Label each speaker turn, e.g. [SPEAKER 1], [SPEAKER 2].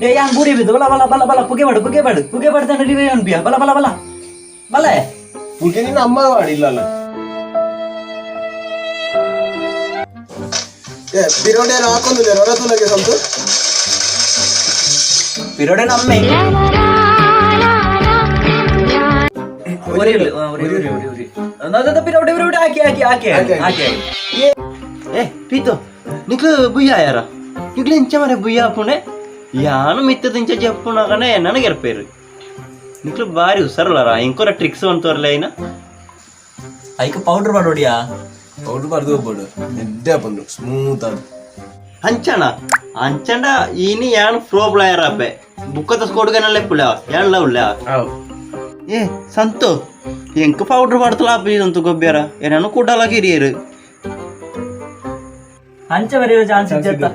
[SPEAKER 1] ಏ ಯಾನ್ ಬೂರಿ ಬಿದ್ದು ಬಲ ಬಲ ಬಲ ಬಲ ಪುಗೆ ಬಾಡು ಪುಗೆ ಬಾಡು ಪುಗೆ ಬಾಡ್ದಾಂಡ ರಿವೇ ಅನ್ಬಿಯ ಬಲ ಬಲ ಬಲ ಬಲ.
[SPEAKER 2] ಪುಗೆ ನಿನ್ನ ಅಮ್ಮ ಮಾಡಿಲ್ಲ. ಏ ಪಿರೋಡೆ ಹಾಕೊಂದಿಲ್ಲ ರೊರತುಲಗೆ ಸಂತು.
[SPEAKER 1] ಪಿರೋಡೆ ನಮ್ಮೆ ಒರಿ ಒರಿ ಒರಿ ಒರಿ ಒರಿ ನದ ಪಿರೋಡೆ ಪಿರೋಡೆ ಹಾಕಿ ಹಾಕಿ ಹಾಕಿ ಹಾಕಿ. ಏ ಪ್ರೀತು, ನಿಕ್ಲು ಬುಯ್ಯ ಯಾರ ನಿಕ್ಲು ಎಂಚ ಮರೆ ಬುಯ್ಯ ಪುಣೆ ಯಾನು ಮಿತ್ತದಿಂಚ ಜಪ್ಪುನಗನೆ ನನಗೆ ಎರ್ಪೇರು. ನಿಕ್ಲು ಬಾರಿ ಹುಷಾರುಲಾರ, ಇಂಕೊರ ಟ್ರಿಕ್ಸ್ ಅಂತೋರ್ಲೆ ಐನ ಐಕ ಪೌಡರ್ ಮಾಡೋಡಿಯಾ?
[SPEAKER 2] ಪೌಡರ್ ಬಾರ್ದು ಹೋಗ್ಬೋಡು, ಎಡ್ಡೆ ಬಂದು ಸ್ಮೂತ್ ಅದು.
[SPEAKER 3] ಅಂಚಣ ಅಂಚಂಡ ಇನಿ ಯಾನ್ ಫ್ರೋ ಪ್ಲೇಯರ್ ಅಪ್ಪೆ ಬುಕ್ಕದ ಸ್ಕೋಡ್ಗನಲ್ಲೇ ಪುಲ ಯಾನ್ಲ ಉಲ್ಲ. ಏ ಸಂತು, ಎಂಕ್ ಪೌಡರ್ ಪಾಡ್ತಲ ಅಪ್ಪಿ ಸಂತು ಗೊಬ್ಬ್ಯಾರ ಏನಾನು ಕೂಡಲ ಕಿರಿಯರು.
[SPEAKER 1] ಅಂಚ ಬರೀ ಚಾನ್ಸ್ ಇಜ್ಜತ್ತ.